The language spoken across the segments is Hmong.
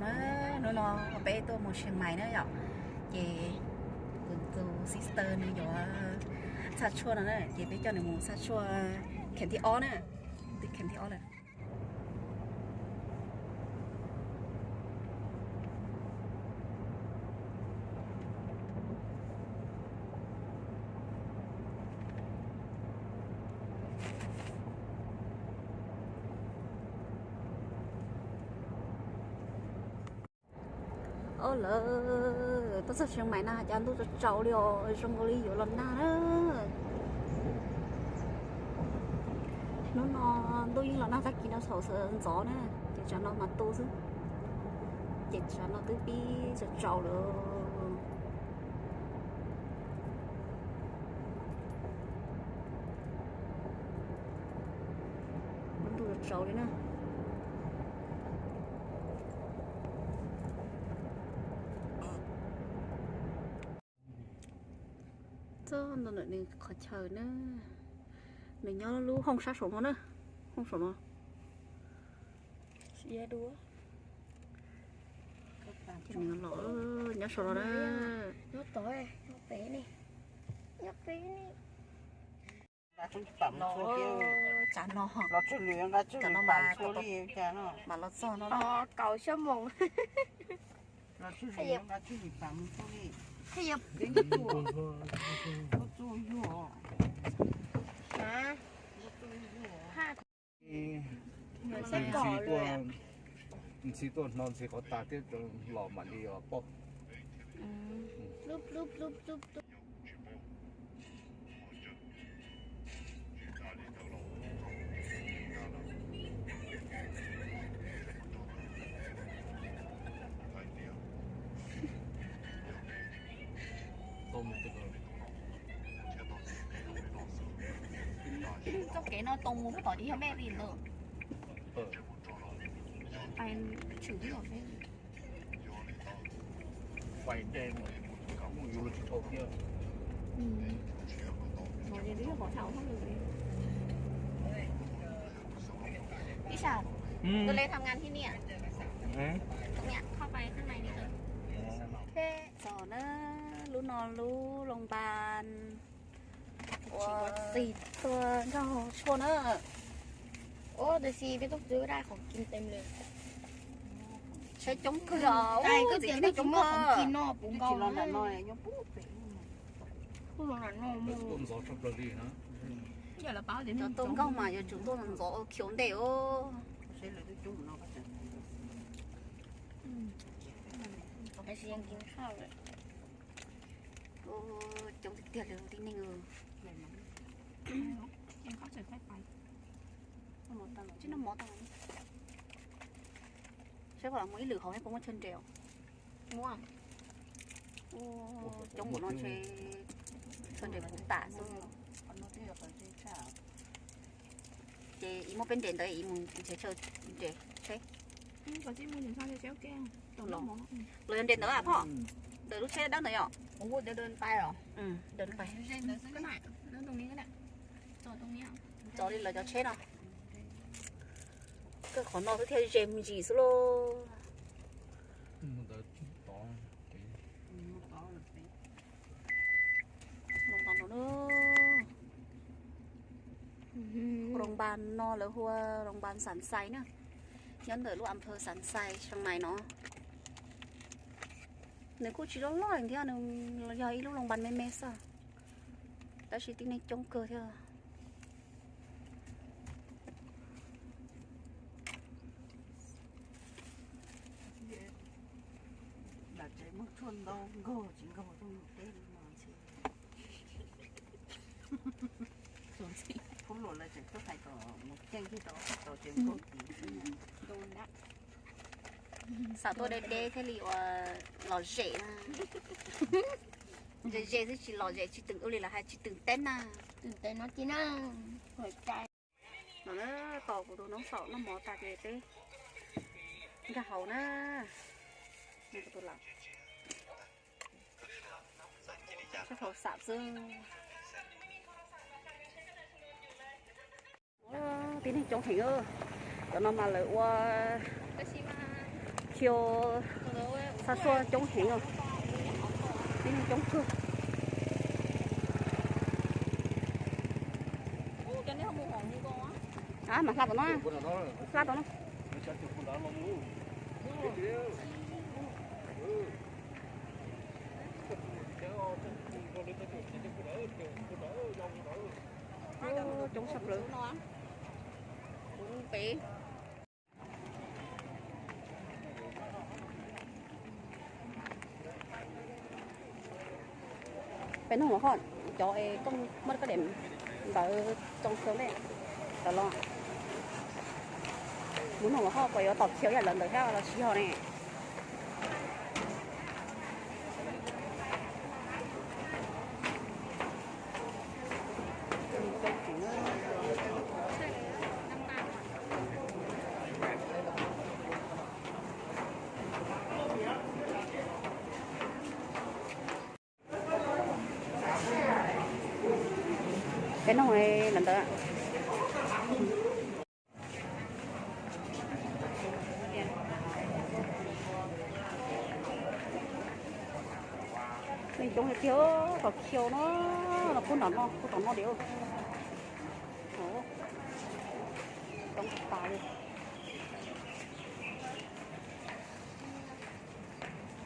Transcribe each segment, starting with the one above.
Na, hnub no peb tuaj mus Tsheej Maim na yom, ces kuv tus sister nws yuav txhaj tshuaj no na, ces peb coj nws mus txhaj tshuaj kheem thib ob na, kheem thib ob lawm. Au lawm, tuaj txog Tsheej Maim na cas ntuj tsaus tsaus li os, zoo nkaus li yuav los nag na. Hnub no ntuj yeej los nag tag kis no thaum sawv ntxov na, ces tsam no mas tu xwb, ces tsam no twb pib tsaus tsaus lawm. Ntuj tsaus tsaus li na. Txog ntawm nws qhov chaw na, nws nyob lub hooj sab saum no na, hooj saum no. Nws los nyob saum no na. Tsav no, cov no mas los txog no, ntxhi tuaj hno ntxhi qhov tas thiab los mam li os poj. Txoj kev no tau mus phab tom ces yog mej li ntawd. Pais tshwm tib yam peb. Ib sab, tôi lên thăm ngành thi nè. Tôi nhắnเข้าไปข้างในนี้เลย. Txog na, lub no lub loos npas uas txig tuaj nrog tshuaj na. Ua, tiam sis peb tuaj twb daj qhov kis tes li. Tsheb coob kawg os, tib neeg coob kawg. Cov tuaj nkauj mas yuav tsum tuaj ntxov khiav ntej os. Coob tiag tiag li tib neeg. Saib puas muaj ib lwm hauv, puas muaj chaw nres os. Coob ua no ntshe chaw nres puv tas xwb. Ces ib muab peb nres ntawd ib mus nrhiav chaw nres seb. Los yog nres ntawd a pog? Ntawm lub tsheb dawb ntawd yom? Txog li lawv cov tsheb no. Kawg qhov no xwb thiaj ze me ntsis xwb lauj. Loos npas no na. Loos npas no lawv hu ua loos npas Xas Xais na, nyob ntawm lub as phaw Xas Xais Tsheej Maim no. Nws kuj tsis loj loj thiab, nws yog ib lub loos npas me me xwb, tab sis tib neeg coob kawg thiab. Xav tuaj deb deb thiaj li ua lom zem na. Ze ze xwb tsis lom zem, tsis teem ua li lawv hais tsis teem teb na. No na, tos kuv tus noob saum noj mov tas ces peb nkag hauv na. Sab hauv xam xwb. Tib neeg coob heev. Cov no mas lawv ua, tab sis mas Khiu xa suab coob heev os. Tib neeg coob kawg. A, mas hla tom no, hla tom no. Coob sab plaws. Peb nug los ho cov es koj muaj koj dem ntawd tsoo xyoo ntej tawm los. Mus nug los ho puas yuav tom khiu ib yam lawv ntawd thiab los tsis yog ne. Peb nug lawv ntawd. Neeg coob tiag, tom khiu no, no pub nram no, pub tom no diam. Coob tas li.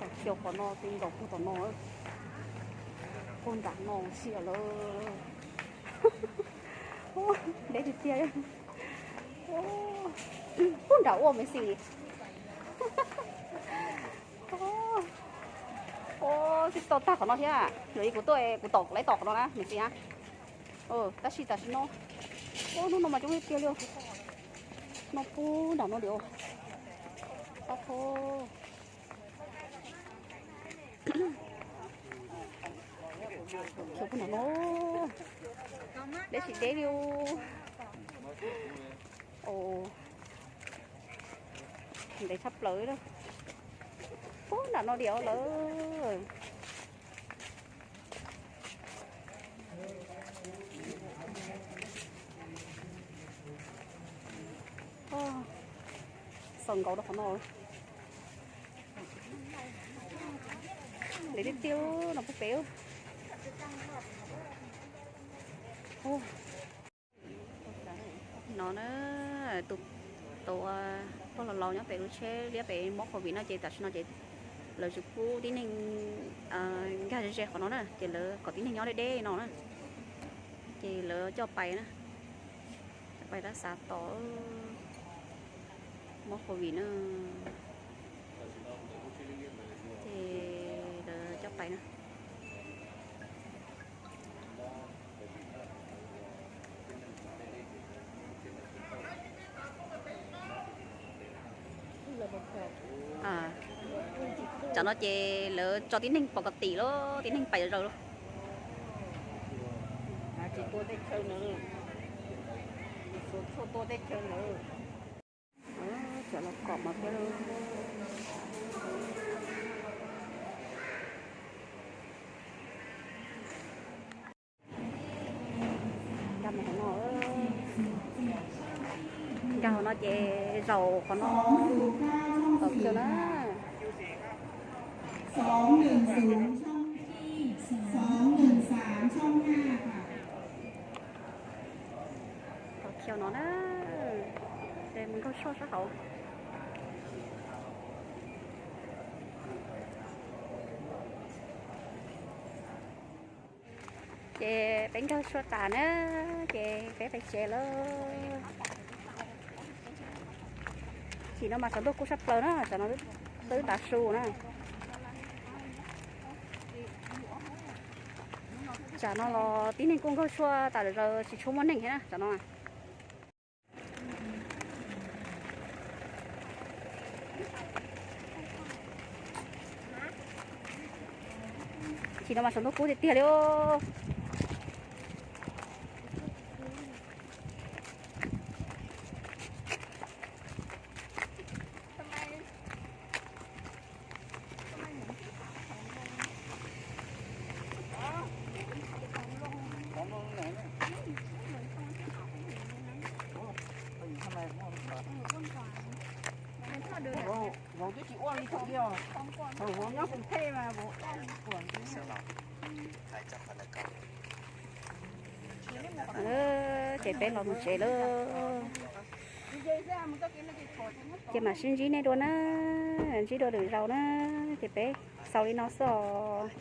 Tom khiu qhov no tib nkaus pug tom no, pug nram no xiam lawm. Deb tiag tiag. Pug nram ua me xi. Tsis tau tag qhov no thiab, yog li kuv tuaj kuv tom lawv tom qhov no na me xi na. Tab sis tam sim no, hnub no mas coob tiag tiag li. No pug nram no diam. Khiu pug nram no, deb tsis deb li. Ntev tshaj plaws. Pug nram no diam lawm. Xaus nkaus rau qhov no. Ntev tiag tiag no pub pem. No na, tus, tus pog laus laus nyob pem lub tsheb liab pem mob covid no ces tam sim no ces lawv tsis pub tib neeg nkag ze ze qhov no na, ces lawv kom tib neeg nyob deb deb no na, ces lawv coj pais na, pais rab xav tom mob covid na, ces lawv coj pais na. Tsam no ces lawv tso tib neeg pov kom tim lawm, tib neeg pais zaws lawm. Tsis tua teb chaws na, tsis tua teb chaws na. Tsam los kom mas thiab. Nkag mus qhov no, nkag qhov no ces zaum qhov no, zaum kiag na. Zaum kiag no na, ces mus nkaug suab sab hauv. Ces peb nkag suab tas na, ces peb pais tsev lawm. Tam sim no mas tsaus ntuj kub sab plaws na, tam sim no twb tav su na. Tam sim no los tib neeg kuj nkaug tshuaj tas zam zaws tsis tshua muaj neeg thiab na tam sim no. Tam sim no mas tsaus ntuj kub tiag tiag li. Vauv twb tsis ua li thaum ub, thaum vauv nyob Phoo Thej mas vauv ua. Ces peb los mus tsev lawm. Ces mam sib ntsib nej dua na, ntsib dua lwm zaus na. Ces peb xaus li no xwb os.